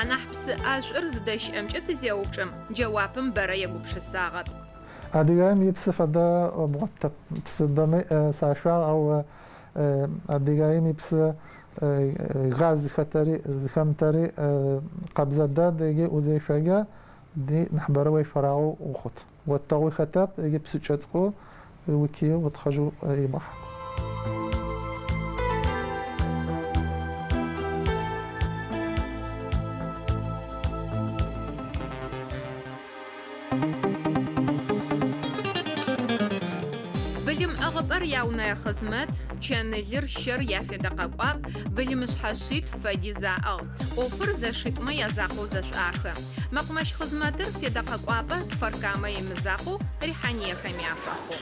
Анахь псы ӏэшӏур зыдэщыӏэмкӏэ тызеупчӏым, джэуапым бэрэ егупшысагъэп. Адыгеим ипсы фэдэ бгъотытэп. Псы бэмэ сашъуагъ, ау Адыгеим ипсы газ зыхэтэри зыхэмытэри къэбзэ дэд ыкӏи узешъокӏэ ди нахьыбэрэ уешъорагъэу ухъут. Отэгъуи хэтэп ыкӏи псыкӏэ цӏыкӏоу уки утхъэжьэу ибгъэхьат. Былым ӏыгъыпӏэр яунэе хъызмэт, пчэнылыр, щэр яфедэ къэкӏуапӏ, былымышъхьэ шъитф фэдиз аӏыгъ. ӏофыр зэшитӏумэ язакъоу зэшӏуахы. Мэкъумэщ хъызмэтыр федэ къэкӏуапӏэ Кфар-Камэ имызакъоу рихьаниехэми афэхъугъ.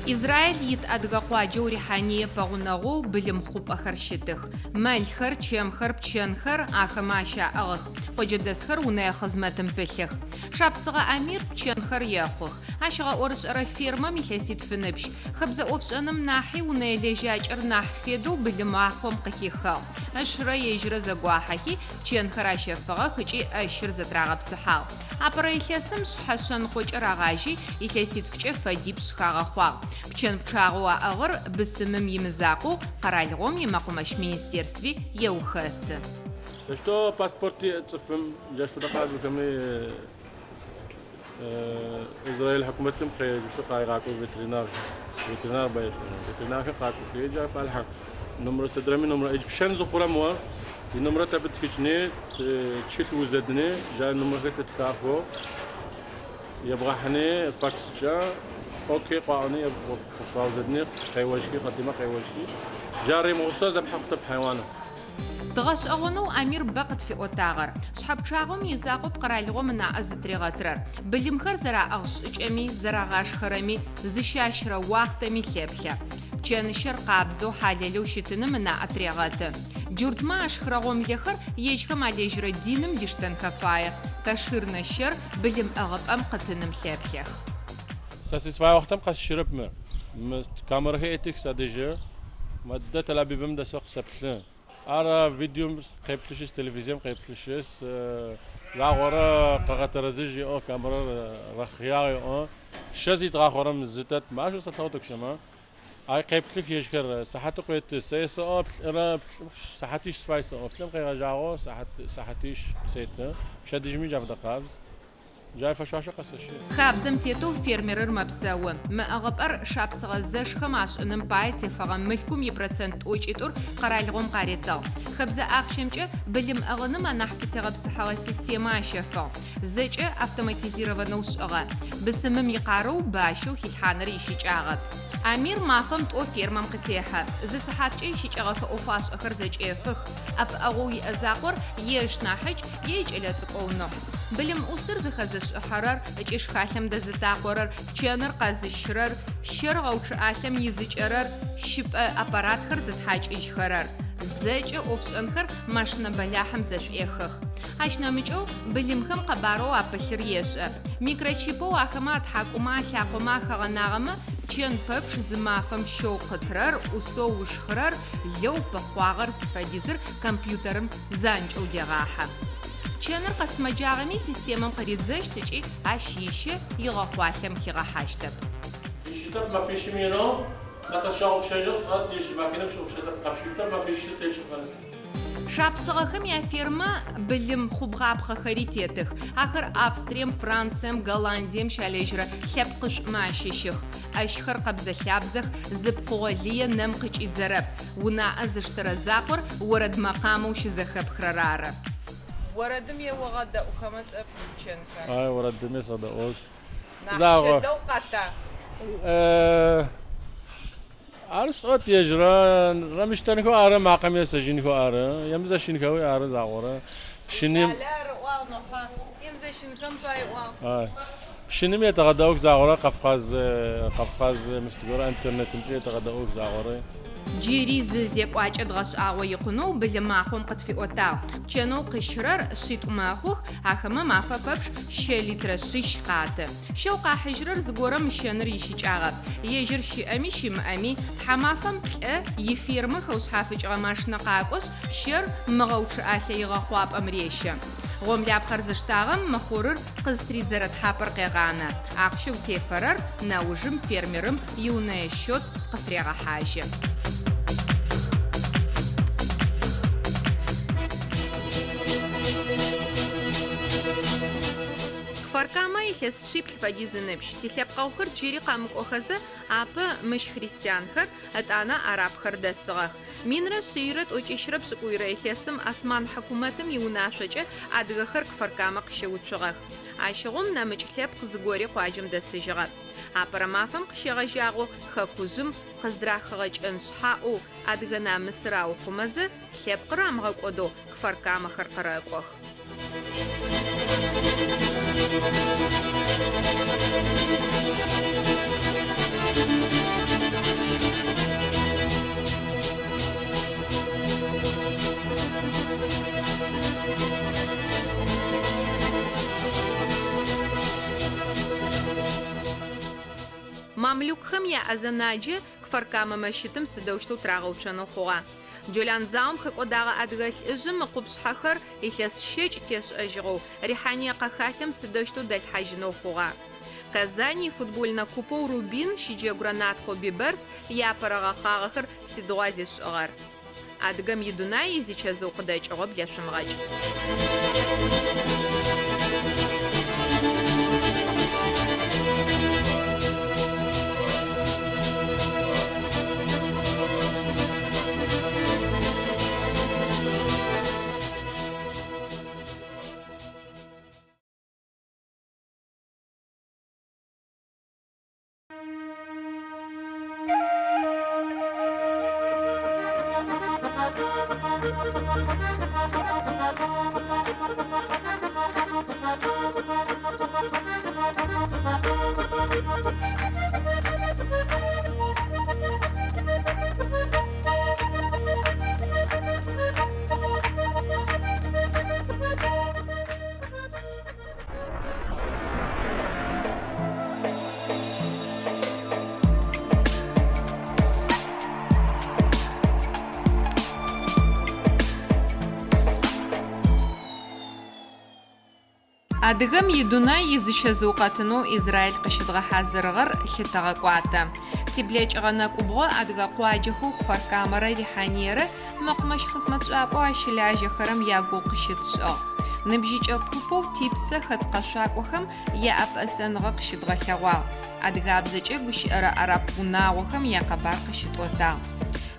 Израиль ит адыгэ къуаджэу Рихьание пэгъунэгъоу былым хъупӏэхэр щытых. Мэлхэр, чэмхэр, пчэнхэр ахэмэ ащаӏыгъых. Къоджэдэсхэр унэе хъызмэтым пылъых. Шапсыгъэ Амир пчэнхэр ехъух. Ащ ыгъэӏорышӏэрэ фермэм илъэситф ыныбжь. Хэбзэ ӏофшӏэным нахьи унэе лэжьакӏэр нахь федэу былымахъом къыхихыгъ. Ышрэ ежьрэ зэгуахьэхи, пчэнхэр ащэфыгъэх ыкӏи ӏэщыр зэтырагъэпсыхьагъ. Апэрэ илъэсым шъхьэ шъэныкъокӏэ рагъажьи, илъэситфкӏэ фэдипшӏ хагъэхъуагъ. Пчэн пчъагъэу аӏыгъыр бысымым имызакъоу, къэралыгъом имэкъумэщ министерстви еухэсы. Что паспорт иӏ цӏыфым, джащ фэдэ къабзэхэми Израиль хьыкумэтым къеджэщтэу къарегъакӏо ветеринар, ветеринар баешӏэ. Ветеринархэр къакӏохи, джар палъхьэ. Номерэ сыдрэми номерэ ӏэдж пщэн зыхъурэм о, иномерэ тэ пытхыкӏыни, тхылъ узэдыни, джар номерхэр тытхахэу ебгъэхьыни факскӏэ, окей къуаӏони къыпфаузэдыни, къеожьхи, къэтимэ къеожьхи. Джар имыгъусэу зэпхьэ хъутэп хьайуаныр. Дгъэшӏэгъонэу Амир бэ къытфиӏотагъэр. Шъхьэ пчъагъэм изакъоп къэралыгъом ынаӏэ зытыригъэтырэр. Былымхэр зэраӏыгъ шӏыкӏэми, зэрагъашхэрэми, зыщащырэ уахътэми лъэплъэ. Пчэныщэр къабзэу, хьалэлэу щытыным ынаӏэ тырегъэты. Джуртмэ ашхырэ гъомылэхэр ежьхэм алэжьырэ диным диштэнхэ фае, кошернэ щэр былым ӏыгъыпӏэм къытыным лъэплъэх. Сэ сызфае уахътэм къэсщырэп мыр. Мы камерэхэр итых садэжьы. Модэ Тель-Авивым дэсэу къысэплъы. Ар видеом къеплъышъ, телевизием къеплъышъ, загъорэ къэгъэтэрэзыжь еӏо, камерэр рэхъыягъ еӏо. Щэ зидгъахъорэм зытэт, машӏо сэлъэгъу тӏэкӏу Ай къеплъых ежьхэр, сыхьаты къуеты. Сэ есэӏо плӏырэ, сыхьатищ сыфай сэӏо. Плӏым къегъэжьагъэу сыхьатищ къысеты. Пчэдыжьми джа фэдэ къабз. Джай фэшъуашэ къэсэщы. Хабзэм тетэу фермерыр мэпсэу. Мы ӏыгъыпӏэр шапсыгъэ зэшхэм ашӏыным пае тефэгъэ мылъкум ипроцент тӏокӏитӏур къэралыгъом къаритыгъ. Хэбзэ ахъщэмкӏэ былым ӏыгъыным анахь фытегъэпсыхьэгъэ системэ ащэфыгъ. Зэкӏэ автоматизированнэу шӏыгъэ. Бысымым икъарыу бащэу хилъхьаныр ищыкӏагъэп. Амир мафэм тӏо фермэм къытехьэ. Зы сыхьаткӏэ ищыкӏэгъэ фэӏо-фашӏэхэр зэкӏефых. ӏэпыӏэгъоу иӏэ закъор е ышнахьыкӏ, е икӏэлэцӏыкӏоу Нухь. Былым ӏусыр зэхэзышӏыхьэрэр ыкӏи шхалъэм дэзытакъорэр, пчэныр къэзыщырэр, щэр гъэучъыӏалъэм изыкӏэрэр, щыпӏэ аппаратхэр зытхьакӏыжьхэрэр. Зэкӏэ ӏофшӏэнхэр машинэ бэлахьым зэшӏуехых. Ащ нэмыкӏэу былымхэм къэбарэу апылъыр ешӏэ. Микрочипэу ахэмэ атхьакӏумэ, алъакъомэ ахэгъэнагъэмэ пчэн пэпчъ зы мафэм щэу къытрэр, ӏусэу ышхырэр, лэу пыхъуагъэр зыфэдизыр компьютерым занкӏэу дегъахьэ. Пчэныр къэсымэджагъэми системэм къыридзэщт ыкӏи ащ ищэ игъэхъуалъэм хигъэхьащтэп. Ищытэп мэфищым инэу, сэ къысщэгъупшэжьыгъ, сӏот ежь макинэм щыгъупшэтэп, къэпщыщтэп мэфищыр текӏыфэ. Шапсыгъэхэм яфермэ былым хъубгъапхъэхэри тетых. Ахэр Австрием, Францием, Голландием щалэжьырэ лъэпкъышӏумэ ащыщых. ӏэщхэр къэбзэ-лъабзэх, зы пкъыгъо лые нэм къыкӏидзэрэп. Унаӏэ зыштэрэ закъор орэд мэкъамэу щызэхэпхырэр ары. Орэдым еогъэдэӏухэмэ тшӏэп пчэнхэр. Ай, орэдыми сыгъэдэӏощт. Нахь щэ дэгъу къата? Ар сӏот ежьрэ рэмыщтэнхэу ары, макъэм есэжьынхэу ары, емызэщынхэуи ары загъорэ. Пщыным. Кӏалэ ар ыӏуагъ, Нухьэ. Емызэщынхэм пай ыӏуагъ. Ай. Пщыным етэгъэдэӏух загъорэ, Кавказ, Кавказ мыстыгорэ интернетымкӏэ етэгъэдэӏух загъорэ. Джыри зы зекӏуакӏэ дгъэшӏагъо икъунэу былымахъом къытфиӏотагъ. Пчэнэу къыщырэр шъитӏу мэхъух, ахэмэ мафэ пэпчъ щэ литрэ шъищ къаты. Щэу къахьыжьырэр зыгорэм ыщэныр ищыкӏагъэп. Ежьыр щыӏэми щымыӏэми, тхьамафэм плӏэ ифермэ хэушъхьафыкӏыгъэ машинэ къакӏошъ, щэр мыгъэучъыӏалъэ игъэхъуапӏэм рещэ. Гъомлапхъэр зыштагъэм мыхъурыр къызтридзэрэ тхьапэр къегъанэ. Ахъщэу тефэрэр нэужым фермерым иунэе счет къыфырегъэхьажьы. Кфар-Камэ илъэс шъиплӏ фэдиз ыныбжь. Тилъэпкъэгъухэр джыри къэмыкӏохэзэ, апэ мыщ христианхэр, ытӏанэ арабхэр дэсыгъэх. Минрэ шъийрэ тӏокӏищрэ пшӏыкӏуйрэ илъэсым Осман хьыкумэтым иунашъокӏэ адыгэхэр Кфар-Камэ къыщыуцугъэх. Ащыгъум нэмыкӏ лъэпкъ зыгори къуаджэм дэсыжьыгъэп. Апэрэ мафэм къыщегъэжьагъэу хэкужъым къыздрахыгъэ кӏэн шъхьаӏэу адыгэ намысыр аухъумэзэ, лъэпкъыр амыгъэкӏодэу кфар-камэхэр къырэкӏох. Мамлюкхэм яазэнаджэ Кфар-Камэ мэщытым сыдэущтэу тырагъэуцонэу хъугъа? Джолан заом хэкӏодагъэ адыгэ лӏыжъым ыкъупшъхьэхэр илъэс щэкӏ тешӏэжьыгъэу Рихьание къэхалъэм сыдэущтэу дэлъхьажьынэу хъугъа? Казань ифутбольнэ купэу Рубин щыджэгурэ Натхъо Бибэрс иапэрэ гъэхъагъэхэр сыдигъуа зишӏыгъэр? Адыгэм идунай изичэзыу къыдэкӏыгъо блэшъумыгъэкӏ. Адыгэм идунай изычэзыу къэтынэу Израиль къыщыдгъэхьазырыгъэр лъытэгъэкӏуатэ. Тиблэкӏыгъэ нэкӏубгъо адыгэ къуаджэхэу Кфар-Камэрэ Рихьаниерэ мэкъумэщ хъызмэтшӏапӏэу ащылажьэхэрэм ягугъу къыщытшӏыгъ. Ныбжьыкӏэ купэу Типсэ хэт къэшъуакӏохэм яӏэпӏэсэныгъэ къыщыдгъэлъэгъуагъ. Адыгабзэкӏэ гущыӏэрэ араб унагъохэм якъэбар къыщытӏотагъ.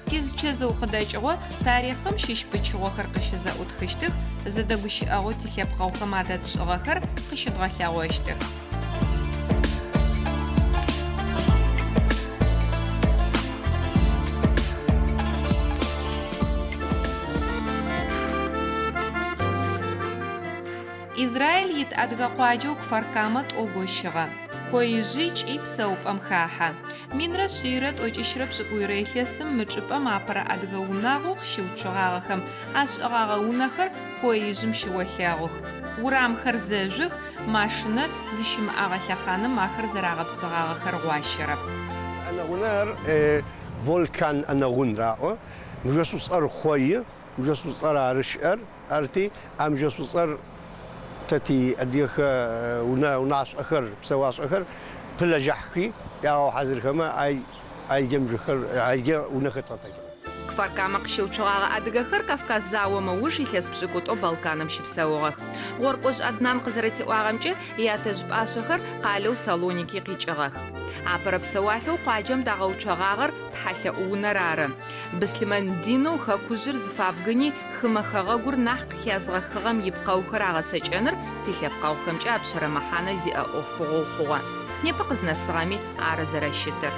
Тизычэзыу къыдэкӏыгъо тарихъым щыщ пычыгъохэр къыщызэӏутхыщтых, зэдэгущыӏэгъоу тилъэпкъэгъухэм адэтшӏыгъэхэр къыщыдгъэлъэгъощтых. Израиль ит адыгэ къуаджэу Кфар-Камэ тӏо гощыгъэ. Коижъи кӏи псэупӏэм хахьэ. Минрэ шъийрэ тӏокӏищрэ пшӏыкӏуйрэ илъэсым мы чӏыпӏэм апэрэ адыгэ унагъоу къыщыуцугъагъэхэм ашӏыгъагъэ унэхэр коижъым щыолъэгъух. Урамхэр зэжъух, машинэ зыщымыӏэгъэ лъэхъаным ахэр зэрагъэпсыгъагъэхэр гъуащэрэп. ӏэнэгъунэр Волкан ӏэнэгъун раӏо. Мыжъо шӏуцӏэр хъои, мыжъо шӏуцӏэр ары щыӏэр. Арти, а мыжъо шӏуцӏэр тэ ти адыгэхэ унэ унашӏэхэр, псэуашӏэхэр пылэжьахьхи, ягъэухьазырхэмэ, ай айджэ мыжъохэр, айджэ унэхэр дгъэтэджыгъэх. Кфар-Камэ къыщыуцугъагъэ адыгэхэр Кавказ заом ыуж илъэс пшӏыкӏутӏо Балканым щыпсэугъэх. Гъоркӏожъ Аднан къызэрэтиӏуагъэмкӏэ, ятэжъ пӏашъэхэр къалэу Салоники къикӏыгъэх. Апэрэ псэуалъэу къуаджэм дагъэуцогъагъэр тхьэлъэӏу унэр ары. Быслъымэн динэу хэкужъыр зыфабгыни хымэ хэгъэгур нахь къыхязгъэхыгъэм ипкъэухэр агъэцэкӏэныр тилъэпкъэгъухэмкӏэ апшъэрэ мэхьанэ зиӏэ ӏофыгъоу хъугъэ. Непэ къызнэсыгъэми ары зэрэщытыр.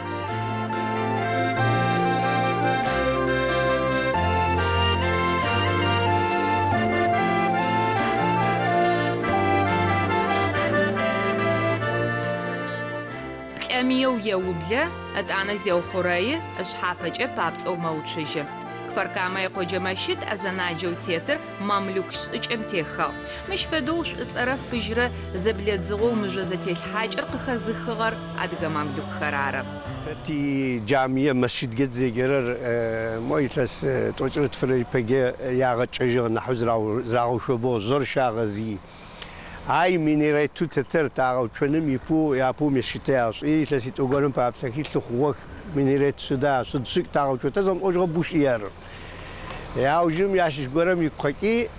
Плӏэмыеу еублэ, ытӏанэ зеухъурэи, ышъхьапэкӏэ папцӏэу мэуцужьы. Кфар-Камэ икъоджэ мэщыт азэнаджэу тетыр мамлюк шӏыкӏэм техыгъ. Мыщ фэдэу шӏуцӏэрэ фыжьрэ зэблэдзыгъэу мыжъо зэтелъхьакӏэр къыхэзыхыгъэр адыгэ мамлюкхэр ары. Тэ тиджамые мэщытгэ тызеджэрэр мо илъэс тӏокӏырэ тфырэ ипэкӏэ ягъэкӏэжьыгъ, нахьэу зырагъэушъобгъугъ, жъэр щагъэзыи. Ай минаретэу тэтэр тагъэуцоным ипэу япэу мэщытэ яшӏи, илъэситӏу горэм паплъэхи лъыхъугъэх, минарет сыда, сыд шӏыкӏ тагъэуцо, тэ зэмыӏожьыгъэ буши ары. Яужым ящыщ горэм игу къэкӏи,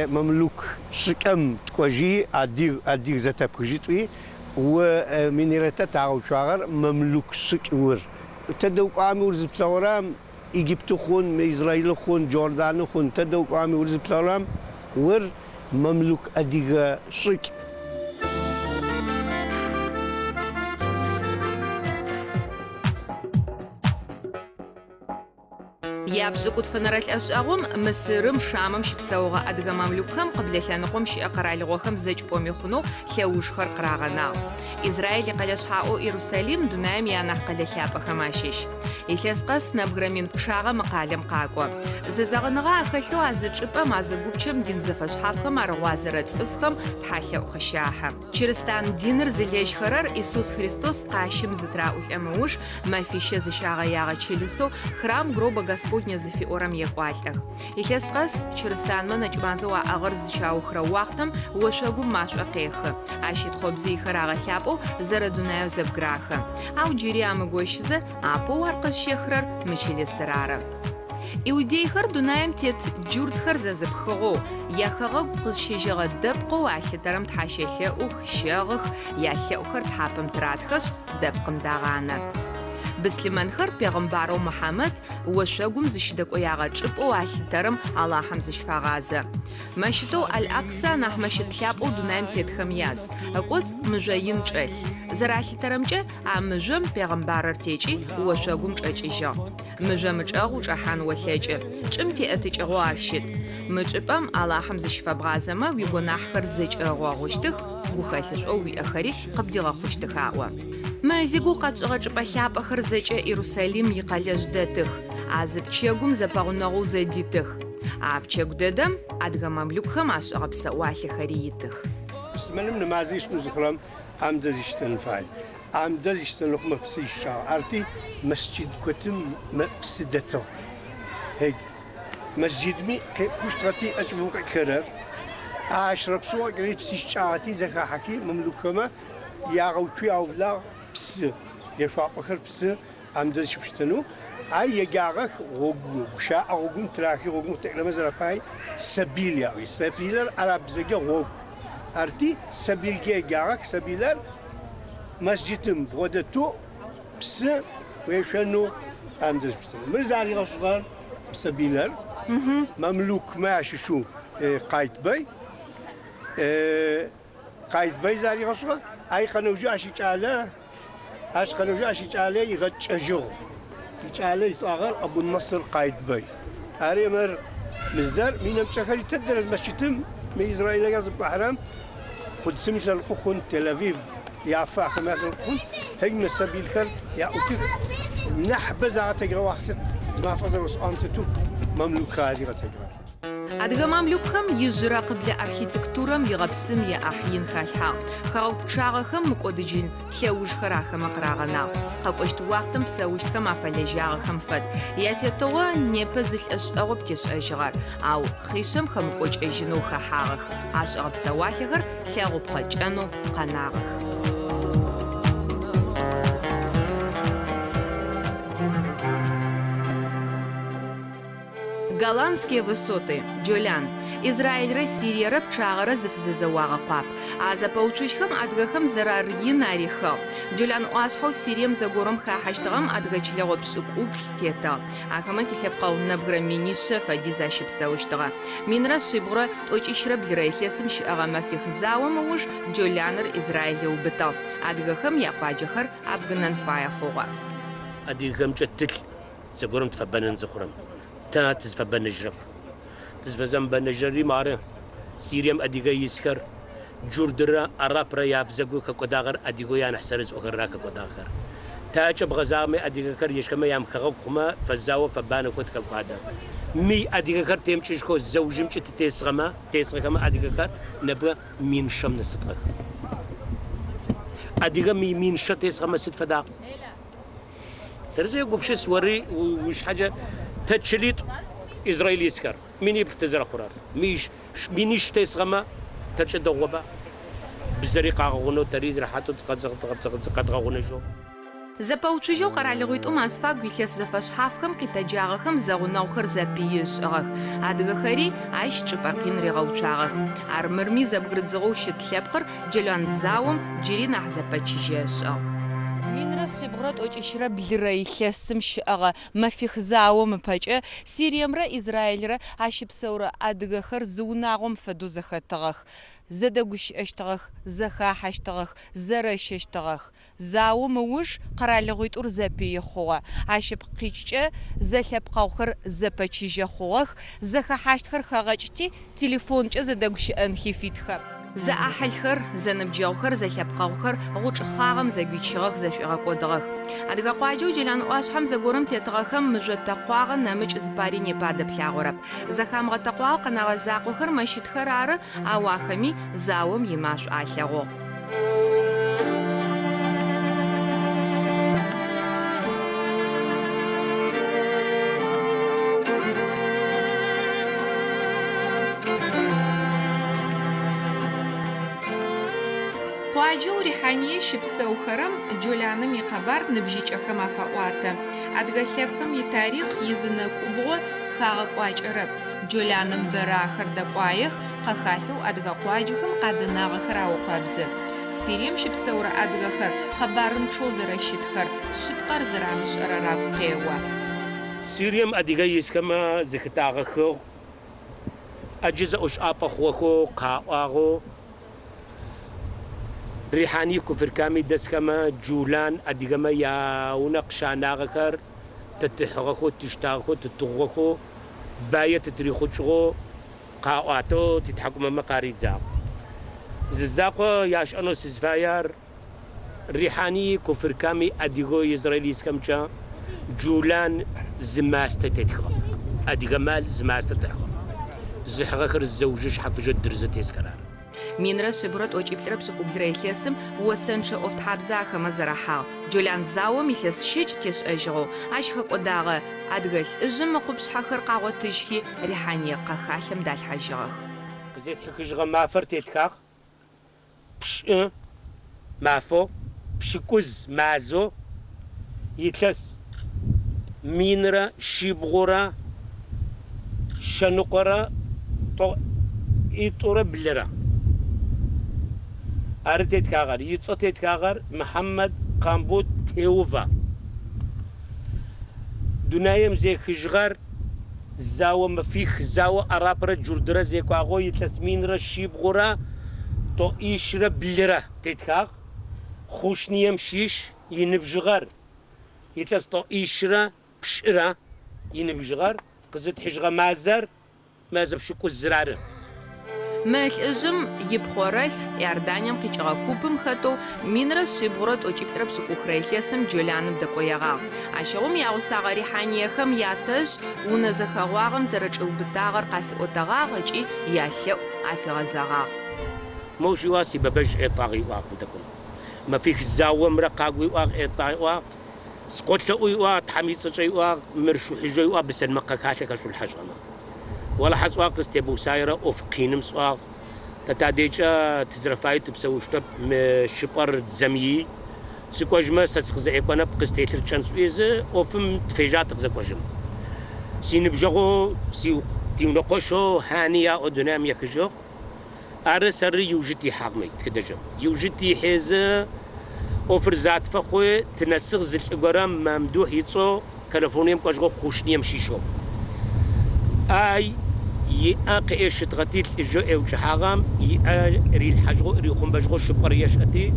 мамлюк шӏыкӏэм тыкӏожьи, адыг, адыг зэтэпхыжьы тӏуи, у минаретэ тагъэуцуагъэр мамлюк шӏыкӏ ур. Тэдэ укӏуагъэми ур зыплъэгъурэм, Египты хъун, Израилы хъун, Джорданы хъун, тэдэ укӏуагъэми ур зыплъэгъурэм, ур мамлюк адыгэ шӏыкӏ. Япшӏыкӏутфэнэрэ лӏэшӏэгъум Мысырым, Шамым щыпсэугъэ адыгэ мамлюкхэм къыблэ лъэныкъом щыӏэ къэралыгъохэм зэкӏ пӏоми хъунэу лъэужхэр къырагъэнагъ. Израиль икъэлэ шъхьаӏэу Иерусалим дунаим ианахь къэлэ лъапӏэхэм ащыщ. Илъэс къэс нэбгырэ мин пчъагъэ мы къалэм къакӏо. Зэзэгъыныгъэ ахэлъэу а зы чӏыпӏэм, а зы гупчэм дин зэфэшъхьафхэм арыгъуазэрэ цӏыфхэм тхьалъэӏу къыщахьы. Чырыстан диныр зылэжьхэрэр Иисус Христос къащым зытыраӏулӏэм ыуж мэфищэ зыщагъэягъэ чылысэу Храм Гроба Господня зыфиӏорэм екӏуалӏэх. Илъэс къэс чырыстанмэ нэкӏмазэу аӏыгъыр зыщаухырэ уахътэм ошъогум машӏо къехы. Ащ итхъобзыйхэр агъэлъапӏэу зэрэдунаеу зэбгырахы. Ау джыри амыгощызэ, апэу ар къызщехырэр мы чылысыр ары. Иудейхэр дунаим тет джуртхэр зэзыпхыгъэу, яхэгъэгу къызщежьэгъэ дэпкъэу алъытэрэм Тхьэ щелъэӏух, щэгъых, ялъэӏухэр тхьапэм тыратхэшъ, дэпкъым дагъанэ. Быслъымэнхэр пегъымбарэу Мухьамэд ошъогум зыщыдэкӏоягъэ чӏыпӏэу алъытэрэм Алахьым зыщыфагъазэ. Мэщытэу Аль-Акса анахь мэщыт лъапӏэу дунаим тетхэм яз. Ыкӏоцӏ мыжъо ин чӏэлъ. Зэралъытэрэмкӏэ, а мыжъом пегъымбарыр текӏи, ошъогум чӏэкӏыжьыгъ. Мыжъом ычӏэгъ учӏэхьан олъэкӏы. Чӏым теӏэтыкӏыгъэу ар щыт. Мы чӏыпӏэм Алахьым зыщыфэбгъазэмэ, уигонахьхэр зэкӏэ ыгъэгъущтых, гухэлъышӏоу уиӏэхэри къыбдигъэхъущтых аӏо. Мы зигугъу къэтшӏыгъэ чӏыпӏэ лъапӏэхэр зэкӏэ Иерусалим икъэлэжъ дэтых, а зы пчэгум зэпэгъунэгъоу зэдитых. А пчэгу дэдэм адыгэ мамлюкхэм ашӏыгъэ псэуалъэхэри итых. Быслъымэным нэмазы ышӏынэу зыхъурэм амдэз иштэн фай. Амдэз иштэн хъумэ псы ищыкӏагъ. Арти мэсджид готым псы дэтыгъ. Хей, мэсджидми къекӏущтыгъэти ӏэкӏыбым къикӏхэрэр, ащырэ псэу къикӏыри псы ищыкӏагъэти зэхахьэхи мамлюкхэмэ ягъэуцуи аублагъ псы, ешъуапӏэхэр псы амдэз щыпштэнэу. Ай еджагъэх гъогу, гущаӏэ гъогум тырахи гъогум къытекӏрэмэ зэрэпай сабил яӏуи. Сабилэр арабзэкӏэ гъогу. Арти сабилкӏэ еджагъэх, сабилэр мэсджытым бгъодэтэу псы уешъонэу амдэз пштэнэу. Мыр заригъэшӏыгъэр сабилэр мамлюкмэ ащыщэу Къайтбэй. Къайтбэй заригъэшӏыгъэ, ай къэнэужьэу ащ икӏалэ, ащ къэнэужьэу ащ икӏалэ игъэкӏэжьыгъ. Икӏалэ ицӏагъэр Абу Насыр Къайтбэй. Ари мыр мызэр минэмкӏэхэри тэдэрэ мэсджытым мы Израилэкӏэ зыпкӏухьэрэм Къудсым илъэныкъо хъун, Тель-Авив, Яффэ ахэмэ ялъэныкъо хъун, хей мы сабилхэр яӏутых. Нахьыбэ загъэтэджыгъэ уахътэ мафэ зэрэсӏуагъэм тетэу мамлюкхэр зигъэтэджыгъэр. Адыгэ мамлюкхэм ижъырэ къыблэ архитектурэм игъэпсын яӏахь ин халъхьагъ. Хэгъэгу пчъагъэхэм мыкӏодыжьын лъэужхэр ахэмэ къырагъэнагъ. Къэкӏощт уахътэм псэущтхэм афэлэжьагъэхэм фэд. Ятетыгъо непэ зы лӏэшӏэгъоп тешӏэжьыгъэр, ау хъишъэм хэмыкӏокӏэжьынэу хэхьагъэх, ашӏыгъэ псэуалъэхэр лъэгъупхъэ кӏэнэу къэнагъэх. Голанские высоты, Джолян, Израильрэ Сириерэ пчъагъэрэ зыфызэзэуагъэ къуап. А зэпэуцужьхэм адыгэхэм зэрар ин арихыгъ. Джолан ӏуашъхьэу Сирием зэгорэм хахьэщтыгъэм адыгэ чылэгъо пшӏыкӏуплӏ тетыгъ. Ахэмэ тилъэпкъэгъу нэбгырэ минишъэ фэдиз ащыпсэущтыгъэ. Минрэ шъибгъурэ тӏокӏищрэ блырэ илъэсым щыӏэгъэ мэфих заом ыуж Джоланыр Израиль ыубытыгъ. Адыгэхэм якъуаджэхэр абгынэн фае хъугъэ. Адыгэхэмкӏэ тылӏ Зэгорэм тыфэбэнэн зыхъурэм, тэ тызфэбэнэжьрэп. Тызфэзэмыбэнэжьрэри мары, Сирием адыгэ исхэр, Джурдрэ арапрэ ябзэгу хэкӏодагъэр адыгэу янахь сэры зыӏохэрэр ары хэкӏодагъэхэр. Такӏэ бгъэзагъэми адыгэхэр ежьхэмэ ямыхэгъэгу хъумэ фэзао фэбанэхэу тыхэкӏуадэ. Мый адыгэхэр темыкӏыжьхэу зэужымкӏэ тытесыгъэмэ, тесыгъэхэмэ адыгэхэр нэбгырэ миншъэм нэсытгъэх. Адыгэ мый миншъэ тесыгъэмэ сыд фэдагъ? Тэрэзэу егупшыс ори ушъхьэкӏэ тэ чылитӏу Израиль исхэр, миниплӏ тызэрэхъурэр. Минищ тесыгъэмэ тэркӏэ дэгъугъэба? Бзэри къагъэгъунэу тэри рэхьатэу зыкъэдгъэгъунэжьэу. Зэпэуцужьэу къэралыгъуитӏум азфагу илъэс зэфэшъхьафхэм къитэджагъэхэм зэгъунэгъухэр зэпыи ышӏыгъэх. Адыгэхэри ащ чӏыпӏэ къин ригъэуцуагъэх. Армырми зэбгырыдзыгъэу щыт лъэпкъыр Джолан заом джыри нахь зэпэчыжьэ ышӏыгъ. Минрэ шъибгъурэ тӏокӏищрэ блырэ илъэсым щыӏэгъэ мэфих заом ыпэкӏэ Сириемрэ Израилрэ ащыпсэурэ адыгэхэр зы унагъом фэдэу зэхэтыгъэх. Зэдэгущыӏэщтыгъэх, зэхахьэщтыгъэх, зэрэщэщтыгъэх. Заом ыуж къэралыгъуитӏур зэпыи хъугъэ. Ащ ыпкъ къикӏкӏэ зэлъэпкъэгъухэр зэпэчыжьэ хъугъэх, зэхэхьащтхэр хэгъэкӏти, телефонкӏэ зэдэгущыӏэнхи фитхэп. Зэӏахьылхэр, зэныбджэгъухэр, зэлъэпкъэгъухэр гъучӏ хъагъэм зэгуичыгъэх, зэшӏуигъэкӏодыгъэх. Адыгэ къуаджэу Джэлан ӏуашъхьэм зэгорэм тетыгъэхэм мыжъо тэкъуагъэ нэмыкӏ зыпари непэ адэплъагъорэп. Зэхамыгъэтэкъуагъэ къэнэгъэ закъохэр мэщытхэр ары, ау ахэми заом имашӏо алъэгъугъ. Къуаджэу Рихьание щыпсэухэрэм Джоланым икъэбар ныбжьыкӏэхэм афаӏуатэ. Адыгэ лъэпкъым итарихъ изы нэкӏубгъо хагъэкӏуакӏэрэп. Джоланым бэрэ ахэр дэкӏуаех, къэхалъэу адыгэ къуаджэхэм къадэнагъэхэр аукъэбзы. Сирием щыпсэурэ адыгэхэр къэбарынчъэу зэрэщытхэр, шъыпкъэр зэрамышӏэрэр агу къео. Сирием адыгэ исхэмэ зэхытагъэхыгъ, ӏэджи зэӏушӏапӏэ хъугъэхэу къаӏуагъэу, Рихьани Куфырками дэсхэмэ Джулан адыгэмэ яунэ къыщанагъэхэр тэ тыхьыгъэхэу, тыштагъэхэу, тытыгъугъэхэу, бае тытырихъукӏыгъэу къаӏуатэу титхьакӏумэмэ къаридзагъ. Зы закъо яшӏэнэу сызфаер Рихьани Куфырками адыгэу Израиль исхэмкӏэ Джулан зы мастэ тетхыгъэп. Адыгэ мал зы мастэ тыхьыгъэп. Зыхьыгъэхэр зэужы шъхьафыжьэу дырзэ тесхэр ары. Минрэ шъибгъурэ тӏокӏиплӏырэ пшӏыкӏублырэ илъэсым осэнчъэ ӏофтхьабзэ ахэмэ зэрахьагъ. Джолан заом илъэс щэкӏ тешӏэжьыгъэу ащ хэкӏодагъэ адыгэ лӏыжъым ыкъупшъхьэхэр къагъотыжьхи, Рихьание къэхалъэм далъхьажьыгъэх. Къызетхьыхыжьыгъэ мафэр тетхагъ, пшӏы мафэу, пшӏыкӏуз мазэу, илъэс минрэ шъибгъурэ шъэныкъорэ тӏоитӏурэ блырэ. Ары тетхагъэр. Ыцӏэ тетхагъэр Мыхьаммэд Къамбот Теува. Дунаем зехыжьыгъэр зао мэфих зао арапрэ джурдрэ зекӏуагъэу илъэс минрэ шъибгъурэ тӏоӏищрэ блырэ тетхагъ. Хъушнием щыщ иныбжьыгъэр илъэс тӏоӏищрэ пшӏырэ иныбжьыгъэр къызытхьыжьыгъэ мазэр мэзэ пшӏыкӏузыр ары. Мы лӏыжъым ипхъорэлъф Иорданием къикӏыгъэ купым хэтэу минрэ шъибгъурэ тӏокӏиплӏырэ пшӏыкӏухырэ илъэсым Джоланым дэкӏоегъагъ. Ащыгъум ягъусагъэ рихьаниехэм ятэжъ унэ зэхэгъуагъэм зэрэчӏиубытагъэр къафиӏотэгъагъ ыкӏи ялъэӏу афигъэзэгъагъ. Моу щиӏуагъ, Сибэбэжъ ӏетӏагъ иӏуагъ къыдэкӏон. Мэфих заомрэ къагу иӏуагъ, ӏетӏагъ иӏуагъ. Сыкъолъэӏу иӏуагъ, Тхьэм ицӏэкӏэ иӏуагъ, мыр шъухьыжьэу иӏуагъ, быслъымэн къэхалъэ хэшъулъхьажьыгъэмэ. Олахьэ сӏуагъ, къызтебыусаерэ ӏоф къиным сӏуагъ. Тэ тадежькӏэ тызэрэфаеу тыпсэущтэп, мы щыпӏэр дзэм ий. Сыкӏожьмэ, сэ сыкъызэӏекӏонэп, къыстелъыр кӏэн сӏуезы, ӏофым тыфежьагъ тыкъызэкӏожьым. Синыбджэгъоу, си тиунэкъощэу Хьани яӏэу дунаим ехыжьыгъ. Ары сэры иужы тихьагъ мы тхыдэжъым. Иужы тихьезы ӏофыр затфэ хъуи, тынэсыгъ зы лӏы горэм Мамдухь ыцӏэу Калифорнием кӏожьыгъэу Хъушнием щыщэу. Ай иӏэ къыӏещытыгъэти лӏыжъэу ӏеукӏыхьагъэм иӏэ рилъхьажьыгъэу рихъумбэжьыгъэу шыпӏэр ешӏэти,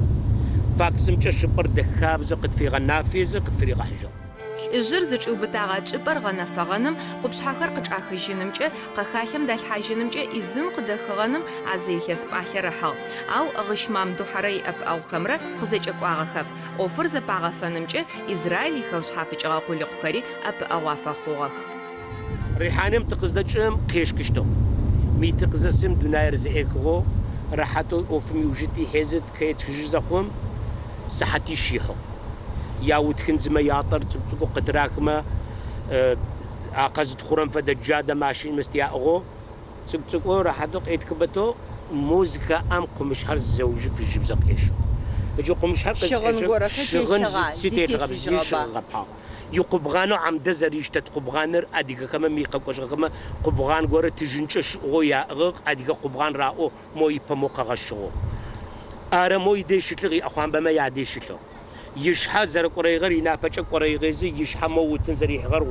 факсымкӏэ шыпӏэр дэхабзэу къытфигъэнафезы къытфыригъэхьыжьыгъ. Лӏыжъыр зычӏиубытагъэ чӏыпӏэр гъэнэфэгъэным, къупшъхьэхэр къычӏахыжьынымкӏэ, къэхалъэм далъхьажьынымкӏэ ӏизын къыдэхыгъэным а зы илъэс пӏалъэр ыхьыгъ. Ау Гъыщ Мамдухьэрэ иӏэпыӏэгъухэмрэ къызэкӏэкӏуагъэхэп. ӏофыр зэпагъэфэнымкӏэ Израиль ихэушъхьафыкӏыгъэ къулыкъухэри ӏэпыӏэгъу афэхъугъэх. Рихьанием тыкъыздэкӏым къещхыщтыгъ. Ми тыкъызэсым дунаир зэӏехыгъэу, рэхьатэу ӏофым иужы тихьезы тыкъетхыжьы зэхъум, сыхьатищ ихьыгъ. Яутхындзымэ ятӏэр цӏыкӏу-цӏыкӏоу къытырахымэ, а къэзытхъурэм фэдэ джадэ машинэмэ сыд яӏыгъэу, цӏыкӏу-цӏыкӏоу рэхьатэу къетхыбэтэу музыкэӏэм къумышъхьэр зэужы фыжьыбзэ къещыгъ. Ыджы къумышъхьэр Щыгъын къызкъещым, горэхэр щыгъын телъыгъа, зи зи телъыгъэп, зи телъыжьыгъэба? щыгъыгъэпагъ. Икъубгъанэу Амдэ зэриштэт къубгъаныр адыгэхэмэ ми къэкӏожьыгъэхэмэ къубгъан горэ тыжьынкӏэ щыӏугъэу яӏыгъыгъ, адыгэ къубгъан раӏоу мо ипэ мо къэгъэщыгъэу. Ары мо идей щылъыгъ, иӏэхъуамбэмэ ядей щылъыгъ. Ишъхьэ зэрэкӏорэигъэр инапэкӏэ кӏорэигъезы, ишъхьэ мо утын зэрихьыгъэр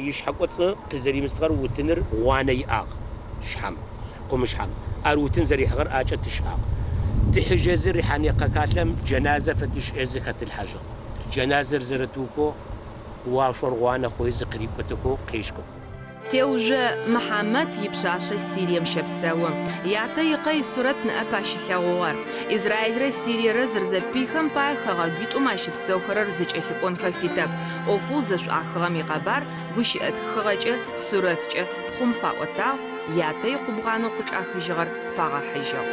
ишъхьэ кӏоцӏы къызэримыстыгъэр утыныр гъуанэ иӏагъ шъхьэм, къумышъхьэм. Ар утын зэрихьыгъэр ӏакӏэ тыщыӏагъ. Тыхьыжьэзы Рихьание къэхалъэм джэназэ фэтышӏезы хэтылъхьажьыгъ. Джэназэр зэрэтыухэу уашъор гъуанэ хъуезы къырикӏотэхэу къещхыгъ. Теужъо Мыхьамэт ипшъашъэ Сирием щэпсэу. Ятэ икъэ исурэт ныӏэп ащ ылъэгъугъэр. Израилрэ Сириерэ зэрэзэпыйхэм пае хэгъэгуитӏум ащыпсэухэрэр зэкӏэлъыкӏонхэ фитэп. ӏофэу зэшӏуахыгъэм икъэбар гущыӏэ тхыгъэкӏэ, сурэткӏэ пхъум фаӏотагъ, ятэ икъубгъанэу къычӏахыжьыгъэр фагъэхьыжьыгъ.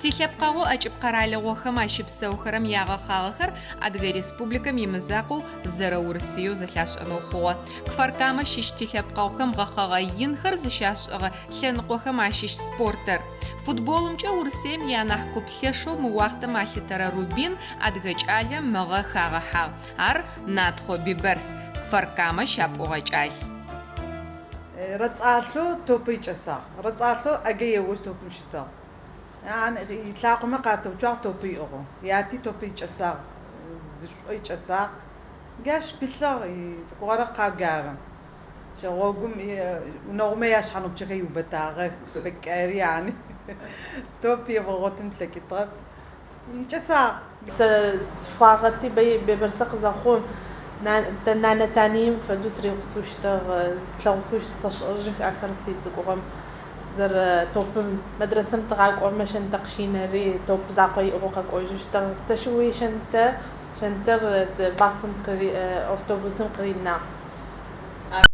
Тилъэпкъэгъоу ӏэкӏыб къэралыгъохэм ащыпсэухэрэм ягъэхъагъэхэр Адыгэ Республикэм имызакъоу зэрэ Урысыеу зэлъашӏэнэу хъугъэ. Кфар-Камэ щыщ тилъэпкъэгъухэм гъэхъэгъэ инхэр зыщашӏыгъэ лъэныкъохэм ащыщ спортыр. Футболымкӏэ Урысыем ианахь куп лъэшэу мы уахътэм алъытэрэ Рубин адыгэ кӏалэ мыгъэ хагъэхьагъ. Ар Натхъо Бибэрс, Кфар-Камэ щапӏугъэ кӏал. Рэцӏалъэу топы икӏэсагъ. Рэцӏалъэу ӏэгэ еощ топым щытыгъ. Илъакъомэ къатэуцуагъ топы иӏыгъэу. Яти топы икӏэсагъ, зышӏо икӏэсагъ. Джащ пылъыгъ, ицӏыкӏугъэрэ къагу ары. Гъогум унагъомэ яшъхьаныгъупчъэхэр иубытагъэх, бэкӏэри яни. Топ ебгъэгъотын плъэкӏытыгъэп. Икӏэсагъ. Сэ сфагъэти Бибэрсэ къызэхъум, нанэ танием фэдэу сыригъусэу щытыгъ, слъэгъухэу сэшӏэжьых ахэр сицӏыкӏугъэм зэрэ топым мэдрэсэм тыгъакӏомэ щэнтэ къыщинэри топ закъо иӏыгъэу къэкӏожьыщтыгъ. Тэ шыуи щэнтэ, щэнтэр басым автобусым къыринагъ.